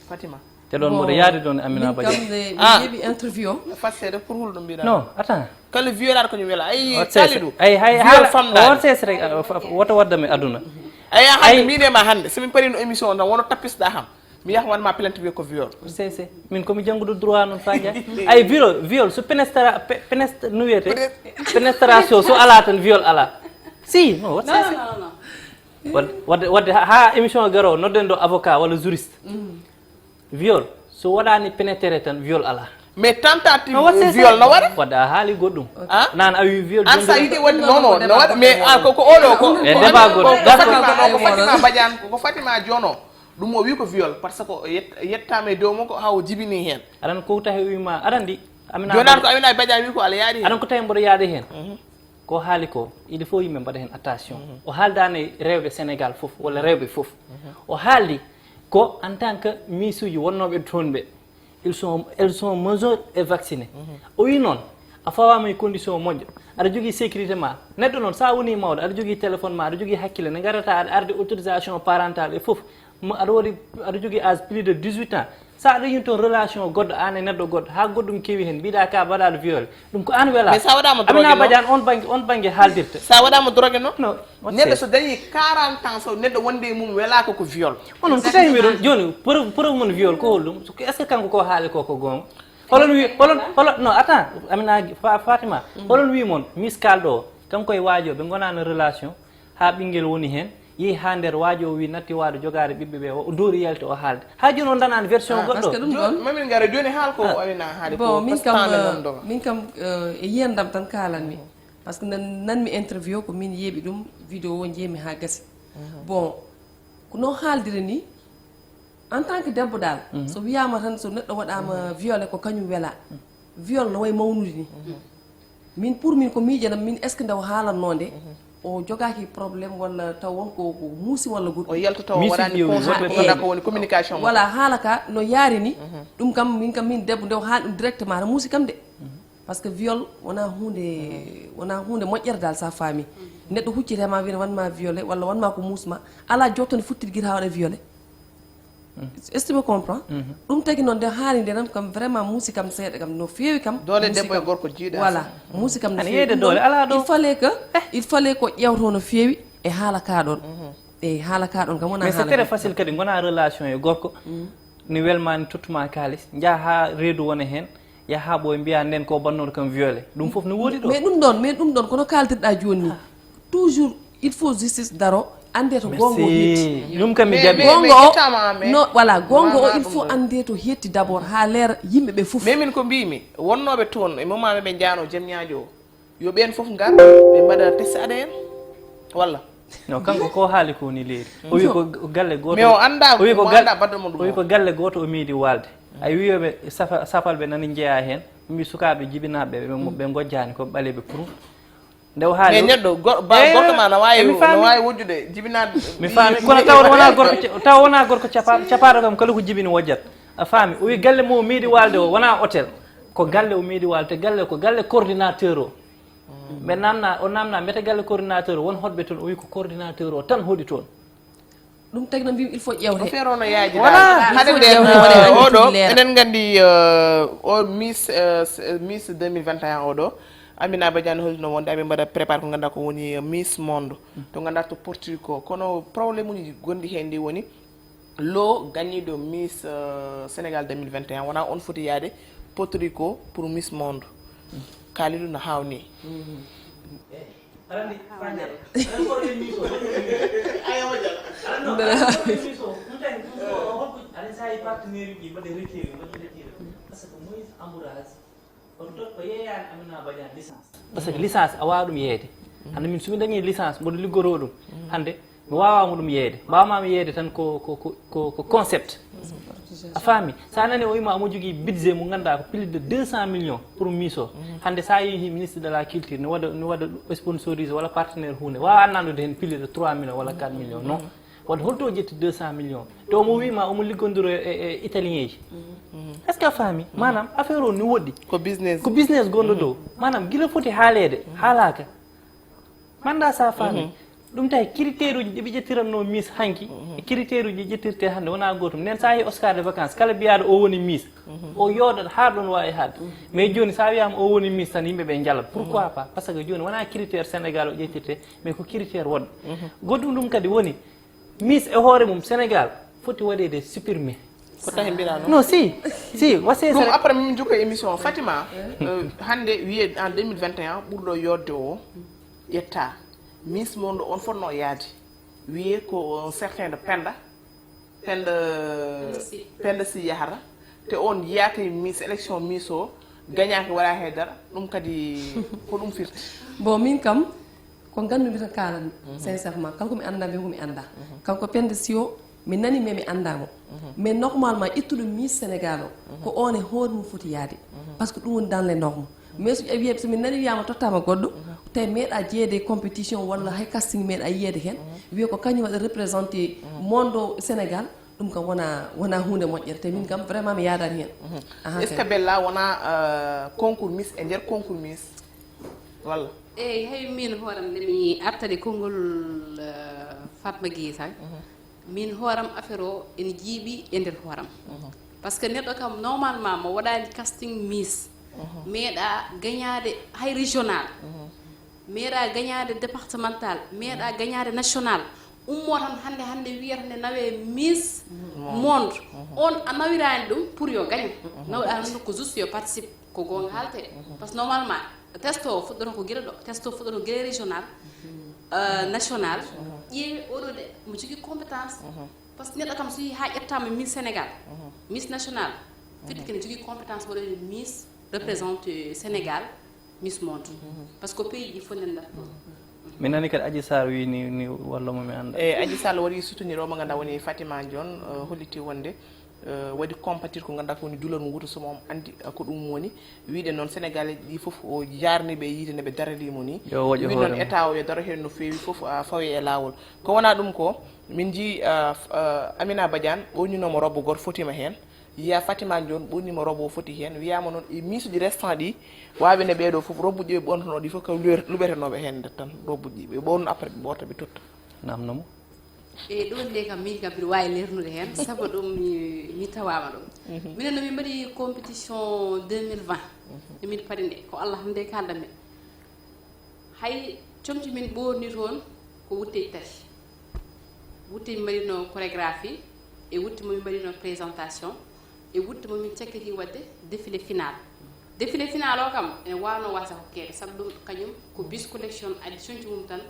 Fatima. Te ɗon mboɗo yaade ɗon Amina Badiane. Kam nde mi yeeɓi interview o. Fasseede pour hulɗo mbiɗa. Non, attends. Kala wiyalaɗo ko ñu wela. Ay, Kalidou. Ay, hay, viol famɗaani. On sesre, woto wadda mi aduna. Ay, hande mbiɗe ma hande, so min parino émission o tan, wono tappisɗa kam. Mi yaha wanma plainte wiye ko viol. Sese, min komi jannguɗo droit noon fa jaa. Ay, viol, viol, so penestra-, pe-, penest-, no wiyete? Penestration, so ala tan viol ala. Si, non, wat sese. Wadde, wadde, wadde ha, ha émission o garo, nodden ɗo avocat walla juriste. Viol, so waɗaani pénétré tan, viol alaa. Mais tentative viol no waɗa? Wadde a haali goɗɗum. Nan a wi viol. An sa yiɗi waɗde, non, non, no waɗa, mais a, ko, ko oɗo, ko, e débat goɗɗo. Ko Fatima, non, ko Fatima Badiane, ko Fatima Jono. Ɗum o wi ko viol, parce que o yet-, yettama e dow makko, ha o jibini hen. Aɗan ko tawi o wima, aɗan di, Amina. Jonan ko Amina Badiane wi ko ala yaari hen. Aɗan ko tawi mboɗo yaade hen. Ko haali ko, il faut yimɓe mbaɗa heen attention. O haaldaani rewɓe Sénégal fof, walla rewɓe fof. O haaldi ko en tant que Miss uji wonnooɓe toon ɓe, ils sont, elles sont majeures et vaccinées. O wi noon, a fawaama e condition moƴƴo, aɗa jogii sécurité ma. Neɗɗo noon, so a wonii mawɗo, aɗa jogii téléphone ma, aɗa jogii hakkille, nde ngarata aɗa arde autorisation parentale e fof, mo aɗa waɗi, aɗa jogii âge plus de dix-huit ans, so aɗa yiin toon relation goɗɗo, aan e neɗɗo goɗɗo, haa goɗɗum kewi heen, mbiɗa ka mbaɗaɗo violé, ɗum ko aan wela. Mais sa waɗama drogué, Amina Badiane, on bangge, on bangge haaldirta. Sa waɗama drogué noon? Non, neɗɗo so dañi quarante ans, so neɗɗo wonde e mum welaka ko viol. Onon ko tawi miɗon, jooni, preuve, preuve mon viol ko holɗum? Est-ce que kanko ko haali ko, ko goonga? Holon wi, holon, holon, non, attends, Amina, Fa-, Fatima, holon wi mon, Miss Kalɗo o, kanko e waajo, ɓe ngonano relation, haa ɓinngel woni heen, yehi haa nder waajo o wi natti waado jogaade ɓiɓɓe ɓe, o doori yalti o haalde. Haa jooni on danaani version goɗɗo. Parce que ɗum ɗon, mamin ngara jooni haal ko Amina haali ko. Bon, min kam, min kam, euh, e yiyandam tan kaalanmi. Parce que nan, nanmi interview ko min yeeɓi ɗum, vidéo o njeemi haa gasi. Bon, ko no haaldiri ni, en tant que debbo daal, so wiyaama tan so neɗɗo waɗaama violé ko kañum wela. Viol no wayi mawnude ni. Min, pour min, ko miijanam min, est-ce que nde o haalannoo nde, o jogaaki problème walla taw won ko, ko muusi walla goɗɗum? O yalta taw o waɗaani conseil, ko woni communication makko. Voilà, haala ka no yaari ni, ɗum kam, min kam, min debbo, nde o haali ɗum directement, no muusi kam de. Parce que viol wonaa huunde, wonaa huunde moƴƴere daal, sa faami. Neɗɗo huccita e ma, wiya wanma violé walla wanma ko muusma, alaa jotto nde futtiti gila haa waɗa violé. Est-ce que tu me comprends? Ɗum tagi noon, nde haali nde tan kam, vraiment, muusi kam seeɗa kam, no feewi kam. Doole debbo e gorko jiiɗa. Voilà, muusi kam no feewi. Ɗum ɗon, il fallait que, il fallait ko ƴeewto no feewi e haala ka ɗon. E haala ka ɗon kam wonaa haala. Mais c'est très facile kadi, ngona relation e gorko, ni welma, ni tottuma kaalis, njaha haa reedu wona heen, yaha ɓooy mbiya nden ko bannooɗo kam violé. Ɗum fof no woodi ɗo. Mais ɗum ɗon, mais ɗum ɗon, kono kaaldirɗa jooni ni. Toujours, il faut justice daro, annde to goonga o hetti. Ɗum kam mi jaɓi. Goonga o, no, voilà, goonga o, il faut annde to hetti d'abord, haa leera yimɓe ɓe fof. Mais min ko mbimi, wonnooɓe toon, e moment ɓe njaano jam ñaajo o, yo ɓeen fof ngar, ɓe mbaɗa test A D N, walla? No, kanko ko haali ko ni leeri. O wi ko g-, galle gooto. Mais o annda, o wi ko mo gal-, annda baɗɗo mo ɗum o wi o. Ko galle gooto o miidi waalde. Ay wiyoɓe safa-, safalɓe nani njeya heen, mbi sukaaɓe jibinaaɓe ɓe, ɓe, ɓe ngojjaani ko ɓaleeɓe pour. Nde o haali mais neɗɗo go-, ba-, gorko ma no waawi, no waawi wujjude jibinaade. Mi faami, kono taw wona gorko ca-, taw wona gorko capa-, capaaɗo kam kala ko jibini wojjat. A faami? O wi galle mo miidi waalde o wona hôtel. Ko galle o miidi waalde, galle ko galle coordinateur o. Ɓe namna, o namna mbete galle coordinateur o, won hoɗɓe toon, o wi ko coordinateur o tan hoɗi toon. Ɗum tagi noon mbimi il faut ƴewte. Ko feere o no yaaji Voilà, daal. il faut Haɗen ƴewte, ɗen, waɗa euh, andi oɗo, ɗum leera. Eɗen nganndi, euh, o Miss, euh, s- euh, Miss deux mille vingt et un oɗo, Amina Badiane holno wonde, amin mbaɗa préparé ko ngannduɗaa ko woni, euh, Miss Monde. To ngannduɗaa to Portugal ko. Kono problème uji gonɗi heen ndi woni lo gañiiɗo Miss, euh, Sénégal deux mille vingt et un wonaa on foti yaade Portugal ko pour Miss Monde. Kalidou no haawnii. Parce que licence a wawa ɗum yeeyde. Hande min somi dañi licence mboɗo liggoro ɗum. Hande mi wawama ɗum yeeyde, mbawmami yeeyde tan ko ko ko ko ko concept. A faami? Sa nani o wima omo jogui budget mo ganduɗa ko plus de deux cent millions pour miso. Hande sa yeehi ministre de la culture ne waɗa ne waɗa sponsorisé walla partenaire hunde wawa annandude hen plus de trois millions walla quatre millions non. Wadde holto o ƴetti deux cent millions? To omo wima omo liggodiro e e italien ji. Est ce que a faami? Manam affaire o ni woɗɗi. Ko business. Ko business gonɗo dow. Manam gila foti haalede haalaka. Manda sa faami? Ɗum tawi critère uji ɗiɓe ƴettiranno miss hanki e critère uji ƴettirte hande wona gotum nden sa yehi oscar de vacances kala mbiyaɗo o woni miss. O yooɗat ha ɗon wawi haade. Mais joni sa wiyama o woni miss tan yimɓeɓe jalat pourquoi pas? Parce que joni wona critère sénégal o ƴettirte. Mais ko critère woɗɗo. Goɗɗum ɗum kadi woni miss e hoore mum sénégal foti waɗede supprimé. Ko tahi mbiɗa noon. Non si si wase Ɗum après min jokko émission o fatima, euh, hande wiye en deux mille vingt et un ɓurɗo yodde o ƴetta miss monde on fotno yaade. Wiye ko un certain de penda penda penda si yahata te on yiyaka e miss élection miss o gañaka wala haydara. Ɗum kadi ko ɗum firti? Bon min kam ko gandumi tan kalanmi. Sincèrement kala komi anda mbiya komi anda. Kanko pende si o mi nani mais mi andamo. Mais normalement ittuɗo miss sénégal o ko on e hoore mum foti yaade. Parce que ɗum woni dans les normes. Mais so ƴeewi somi nani wiyama tottama goɗɗo tawi meeɗa jeeyde compétition walla hay casting meeɗa yiyede hen. Wiye ko kañum waɗa représenté monde o sénégal. Ɗum kam wona wona hunde moƴƴere te min kam vraiment mi yadani hen. Aha, Est ce que bella wona, euh, concours miss e nder concours miss walla? Eyyi, hay min hooram nde mi artade konngol, eh, Fatma Gueye tan, min hooram affaire o ene jiiɓi e nder hooram. Parce que neɗɗo kam normalement mo waɗani casting miss meeɗa gañade hay régional, meeɗa gañade départemental, meeɗa gañade national. Ummo tan hande hande wiyata nde nawe miss monde. On a nawirani ɗum pour yo gaño. Nawɗa ɗum ko juste yo participe. Ko gonga haalte. Parce que normalement test o fuɗɗoto ko gila ɗo test o fuɗɗoto gila régional, euh, national. Ƴeewi oɗo de mo jogui compétence. Parce que neɗɗo kam so yeehi ha ƴettama miss sénégal, miss national, fedde kene jogui compétence waɗoyde miss représente sénégal, miss monde. Parce que pays ɗi fof ndendat ɗon. Mi nani kadi Adji Sarr wi ni ni wallomo mi anda. E Adji Sarr waɗi soutenir o mo ganduɗa woni Fatima Dione, euh, holliti wonde, euh, waɗi compatir ko ganduɗa ko woni douleur mo wuto somo on andi, euh, ko ɗum woni. Wiɗen noon Sénégalais ɗi fof o jarni ɓe yiide nde ɓe daralimo ni. Yo woƴo wiɗen noon hoore mum. État o yo daro hen no feewi fof, ah, fawi e lawol. Ko wona ɗum ko min jii, ah, f- ah, Amina Badiane ɓoyninomo robbo goto fotima hen. Yiya Fatima Dione ɓoynima robbo o foti hen. Wiyama noon e miisuji restant ɗi wawi ne ɓeeɗo fof robbuji ɓe ɓontono ɗi fof ko luɓe- luɓetenoɓe hen nder tan robbuji ɓe ɓonno après ɓe ɓorta ɓe totta. Namno mo. E ɗum nde kam min kam mbiɗa wawi lernude hen sabu ɗum mi, mi tawama ɗum. Minen no min mbaɗi compétition deux mille vingt. No min paari nde ko Allah hande kaldanmi. Hay comci min ɓorni toon ko wutteji tati. Wutte min mbaɗino chorégraphie, e wutte mo min mbaɗino présentation, e wutte mo min cakkiti wadde défilé final. Défilé final o kam ene wano wasa hokkede sabu ɗum kañum ko bis collection addi conci mum tan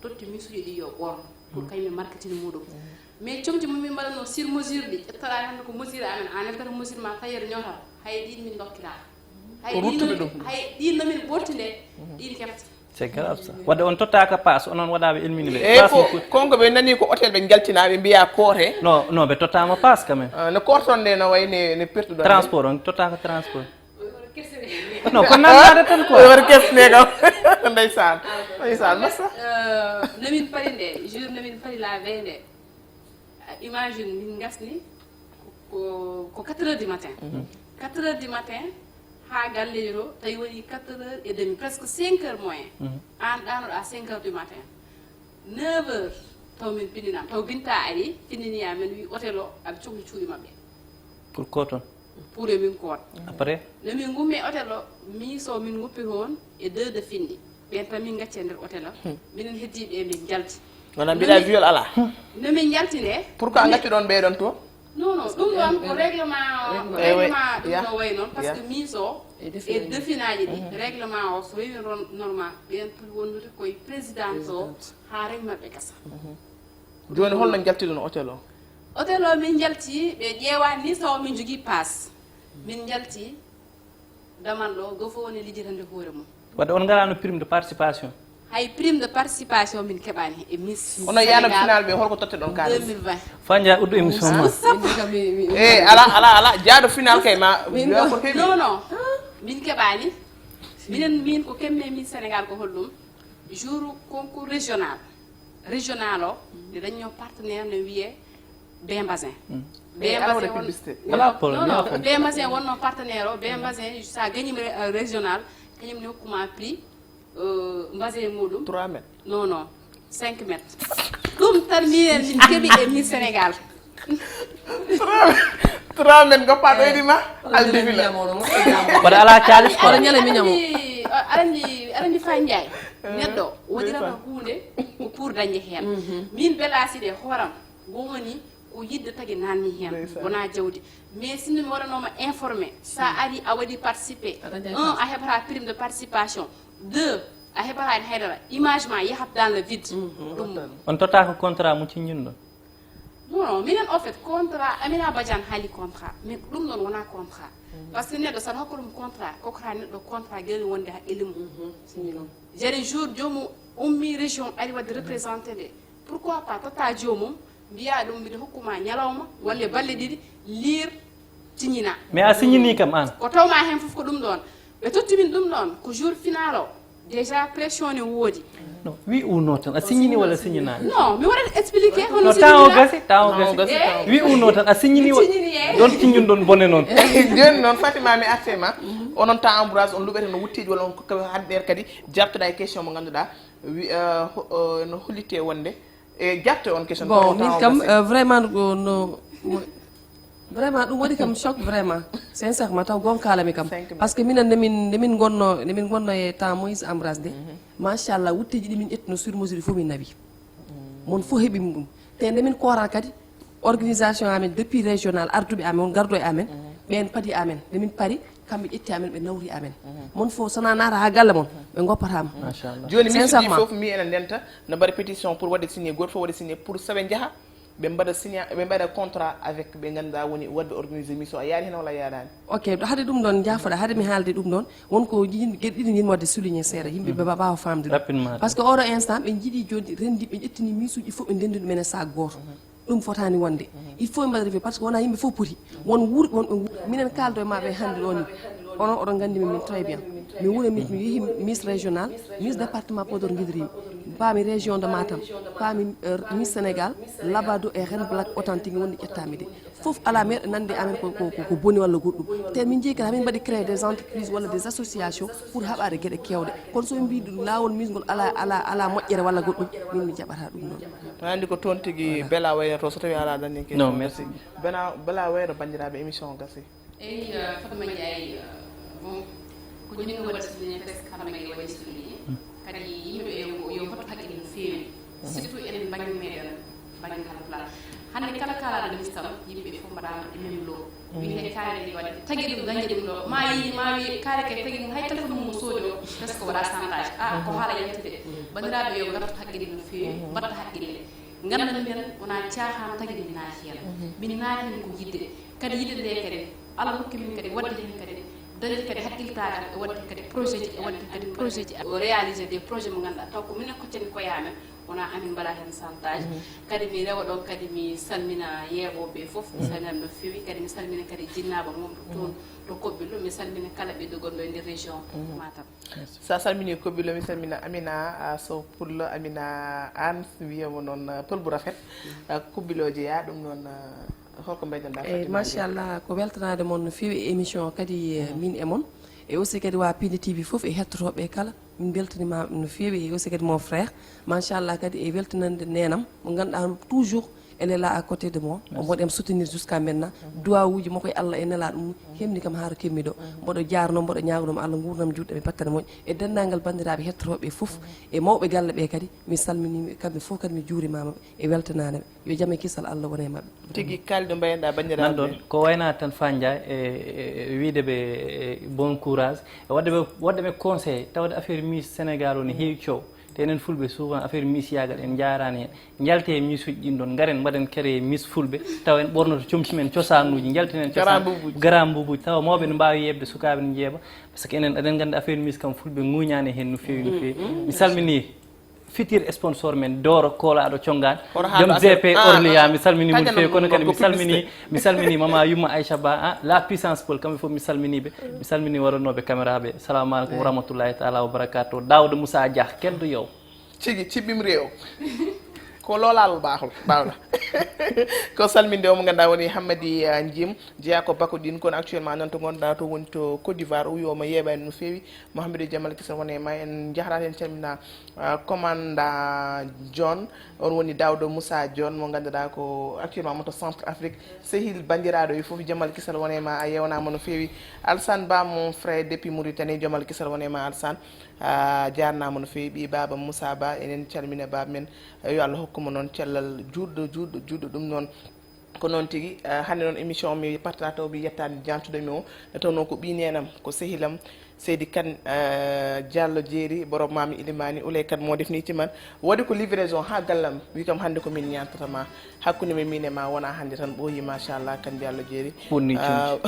totti misuji ɗi yo ɓorno pour kañum e marketing muɗum. Mais comci mo min mbaɗano sur mesure ɗi ƴettaɗa hande ko mesure amen an eltata mesure ma tailleur ñotal hay ɗin min dokkita. Hay ɗin nomin ɓorti nde ɗin kefta. C'est grave ça. Wadde on tottaka passe onon waɗaɓe elmini ɓe. Eyyi ko konko ɓe nani ko hôtel ɓe jaltina ɓe mbiya koote. Non non ɓe tottama passe quand même. Ah, no korton nde no wayne ne pertuɗon. Transport on tottaka transport. Non ko nannade tan quoi. Wor kesne kam. Ndeysaan. Ndeysaan massa. Nomin paari nde jour nomin paari la veille nde. Imagine min gasni ko ko quatre heures du matin. Quatre heures du matin ha galleji to tawi waɗi quatre heures et demi presque cinq heures moyen. An ɗanoɗa cinq heures du matin. Neuf heures Taw min pinninama, taw Binta ari finnini amen, wi hôtel o aɓe cohli cuuɗi maɓɓe. Pour ko toon? Pour e min koot. Après? No min ngummi e hôtel o, miiso min nguppi toon e deux de finni. Ɓen tan min gacci e nder hôtel o. Minen heddiɓe min jalti. Wona mbiɗa viol ala? No min jalti nde? Pourquoi gaccuɗon ɓeɗon toon? Non, non, ɗum ɗon ko règlement, règlement ɗum ɗo wayi noon, parce que miiso e definaaji ɗi, règlement o so rewi normal, ɓen poti wondude koye président o haa règlement ɓe gasa. Jooni holno njaltiɗon hôtel o? Hôtel o min njalti, ɓe ƴeewani ni taw min jogii paas. Min njalti damal ɗo, go fof woni lijjitande hoore mum. Wadde on ngarano prime de participation? Hay prime de participation min keɓani e Miss Onon yaanam final ɓe holko totteɗon kalis? deux mille vingt. Fa nja uddu émission ma. E ala ala ala jaaɗo final kay ma. Non non, min keɓani. Minen min ko kemme Miss Sénégal ko holɗum? Jour concours régional. Régional o nde dañño partenaire no wiyee Bain Bazin. Bain Bazin won- Ala problème. non non, Bain Bazin wonno partenaire o. Bain Bazin sa gagnima régional, kañum ne hokkuma prix. Basin muɗum 3 mètres. Non non, 5 mètres. Ɗum tan minen min keɓi e Miss Sénégal. 3 mètres goppa ɗoyɗima. Aldefila. Waɗa ala calis quoi. Aɗa ñala miñamo. Aɗa andi aɗa andi Fa Ndiaye. Neɗɗo waɗirata hunde ko pour dañde heen. Min belasiɗe hooram woni ko yidde tagi nanni heen. Wona jawdi. Mais sinno mi waɗanoma informé, sa ari a waɗi participé, un a heɓata prime de participation, deux a heɓata hen haydara, image ma yahat dans le vide. Ɗum on tottaka contrat mo ciññinɗon? Non non, minen en fait contrat, Amina Badiane haali contrat, mais ɗum ɗon wona contrat. Parce que neɗɗo saɗa hokka ɗum contrat, kokkata neɗɗo contrat gel wonde haqqille mum. Jere jour joomum ummi région ari wadde représenté nde. Pourquoi pas totta joomum, mbiya ɗum mbiɗa hokkuma ñalawma walla balɗe ɗiɗi, liir, signina. Mais a signini kam an? Ko tawma hen fof ko ɗum ɗon. Ɓe totti min ɗum ɗon ko jour final o. Déjà pression ne woodi. Non, wi uno tan a signini walla signinaani? Non, mi waɗat expliqué hono. Non, temps o gasi, temps o gasi. Wi uno tan a signini? Ɗon signunɗon bone noon. Joni noon Fatima mi artema. Onon temps embourage on luɓete no wutteji walla on kokka hadder kadi jartoɗa e question mo ganduɗa. Wi no hollite wonde e jarte on question. Bon, min kam vraiment no vraiment ɗum waɗi kam choc vraiment. Sincèrement taw gon kalami kam. Parce que minen ndemin ndemin gonno ndemin gonno e temps Moïse Ambras de, machallah wutteji ɗi min ƴettuno sur mesure fof min nawi. Mon fof heɓi ɗum. Te ndemin koora kadi organisation amen depuis régional arduɓe amen on gardo e amen, ɓen padi amen ndemin pari. Kamɓe ƴetti amen ɓe nawri amen. Mon fof sona naata ha galle mon ɓe goppatama. Joni misiɗi fof mi ene ndenta no mbaɗa pétition pour waɗde signé goto fof waɗa signé pour saɓe jaaha ɓe mbaɗa signé ɓe mbaɗa contrat avec ɓe ganduɗa woni waɗɓe organisé mission a yaari hen walla a yarani? Ok, haade ɗum ɗon jaafoɗa haade mi haalde ɗum ɗon won ko geɗe ɗiɗi jin wadde souligné seeɗa yimɓe ɓe mbawa famde ɗum. Par ce que oɗo instant ɓe jiiɗi joni rendi ɓe ƴettini misuji fof ɓe ndendi ɗum ene sac goto. Ɗum fotani wonde. Il faut mbaɗa revue par ce que wona yimɓe fof poti. Won wuur won ɓe wuur minen kaldo e maɓe hande ɗo ni. Onon oɗon gandi min très bien. Mi wuuri mi mi yeehi miss régional, miss département Podor guidrimi, paami région de Matam, paami miss Sénégal, Labado e Ren Black authentique wonde ƴettami de. Fof ala meɗo nande amen ko ko boni walla goɗɗum. Te min jeeyi kadi hamin mbaɗi créé des entreprises walla des associations pour haɓade gueɗe kewɗe. Kono soɓe mbi lawol miss ngol ala ala ala moƴƴere walla goɗɗum, min mi jaɓata ɗum noon. Aɗa anndi ko toon tigi Bella waynoto so tawii alaa dañde question. Non, merci. Bella, Bella wayno banndiraaɓe émission o gasii. Eyi, Fatma Ndiaye, bon, ko jooni waɗi souligné presque Fatma Ndiaye waɗi souligné. Kadi yimɓe ɓe yo yo mbattu haqqille no feewi. Surtout enen bannge meɗen, bannge Haalpulaar. Hannde kala kaalaɗo ministre am, yimɓe fof mbaɗaama e même lo. Wiyde kaari ɗi waɗde tagi ɗum dañde ɗum ɗo ma yi ma wi kaari kay tagi mum hay téléphone mum soodi o presque waɗa chantage a ko haala yaltude. Banndiraaɓe yo ngartu haqqille no feewi mbatta haqqille. Ngannda minen wona caahan tagi min naati heen. Min naati heen ko yidde kadi yidde nde kadi Allah hokki min kadi waɗde heen kadi dañde kadi haqqiltaagal e waɗde kadi projet ji e waɗde kadi projet ji o réalisé des projet mo ngannduɗaa taw ko minen koccani koye amen. Wona amin mbaɗa heen santaji. Kadi mi rewa ɗon kadi mi salmina yeeɓoɓe fof mi salminat no fewi kadi mi salmina kadi jinnaaɓe wonɓe toon to Kobbillo mi salmina kala ɓiɗɗo gonɗo e nder région Matam. Sa salmini Kobbillo mi salmina Amina Sow Pullo Amina Anne wiyamo noon Pël bu rafet. Kobbillo jeeya ɗum noon holko mbaydanɗa? Eyi machallah ko weltanade mon no fewi e émission o kadi min e mon e aussi kadi wa Pindi T V fof e hettotoɓe kala. Min mbeltaniima no feewi, e aussi kadi mon frère, machallah, kadi e weltanande neenam mo ngannduɗaa toujours elle est là à côté de moi, omo waɗi am soutenir jusqu'à maintenant. Duwawuuji makko e Allah e nelaaɗo mum hemni kam haa to kemmi ɗo. Mboɗo jaarnoo, mboɗo ñaagonooma Allah nguurndam juutɗam e battane moƴƴe, e denndaangal banndiraaɓe hettotooɓe ɓe fof, e mawɓe galle ɓe kadi, mi salminiiɓe kamɓe fof kadi, mi juurimaama ɓe e weltanaade ɓe. Yo jam e kisal Allah won e maɓɓe. Tigi, kaalɗo mbayenɗa banndiraaɓe. Nan ɗon ko wayna tan Fanja e, e, e wiide ɓe, e, bon courage, e waɗde ɓe, waɗde ɓe conseil, tawde affaire Miss Sénégal o ne heewi coow. Te enen Fulɓe, souvent, affaire Miss yaagal en njaaraani heen. Njalte e Miss uji ɗin ɗon, ngaren mbaɗen créé Miss Fulɓe, taw en ɓornoto comci men cosaanuuji, njaltinen cosaan, grand boubouji, tawa mawɓe ne mbaawi yeɓde, sukaaɓe ne njeeɓa. Parce que enen eɗen nganndi affaire Miss kam, Fulɓe ŋuuñaani heen no feewi, no feewi. Mi salminii fitir sponsor men, Dooro Koolaaɗo Conngaan, joom G P Orlia, mi salminii mo no feewi, kono kadi mi salminii, mi salminii Mama Yumma Aïcha Ba, ah, la puissance Paul, kamɓe fof mi salminii ɓe. Mi salminii waɗanooɓe caméra ɓe. Salamu aleykum wa rahmatullahi taala wa barakatuh. Daouda Moussa Dia, Keldo Yow. Tigi, ciɓɓim rewo. Ko loolal ɓaahol, ɓaawɗa. Ko salminde o mo ngannduɗaa woni Hammadi, ah, Njim, jeyaa ko Bako ɗin, kono actuellement noon to ngonɗaa to woni to Côte d'Ivoire, o wi omo yeeɓa en no feewi. Mouhamadou Jamal Kisa woni e ma, en njahrat heen calmina, ah, commandant John, on woni Daouda Moussa John, mo ngannduɗaa ko actuellement mo to Centre Afrique. Sehil banndiraaɗo e fof, Jamal Kisal woni e ma, a yeewnaama no feewi. Alsan Ba, mon frère depuis Mauritanie, Jamal Kisal woni e ma, Alsan. A jaarnaama no feewi, ɓii baaba Moussa Ba, enen calmina baaba men, yo Allah hokku mo noon cellal juutɗo, juutɗo, juutɗo. Ɗum noon, ko noon tigi. Eh, hannde noon émission o mi partataa taw mi yettaani jaantuɗo mi o, nde tawnoo ko ɓii neenam, ko sehilam, Seydi Kane, eh, Diallo Jeeri, borom Maami Ilimani, Ulay Kane moo defni ci man, waɗi ko livraison haa gallam, wi kam hannde ko min ñaantata ma. Hakkunde men min e ma wona hannde tan ɓooyi, machallah, Kane Diallo Jeeri. Bonni cumci. Ah,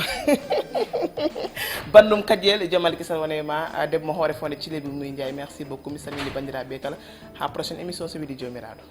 banndum Kadiel, Jamal Kisal woni e ma, ah, debbo mo hoore fonde Cilebi Muy Ndiaye, merci beaucoup, mi salmini banndiraaɓe kala. Haa prochaine émission, so weli Joomiraaɗo.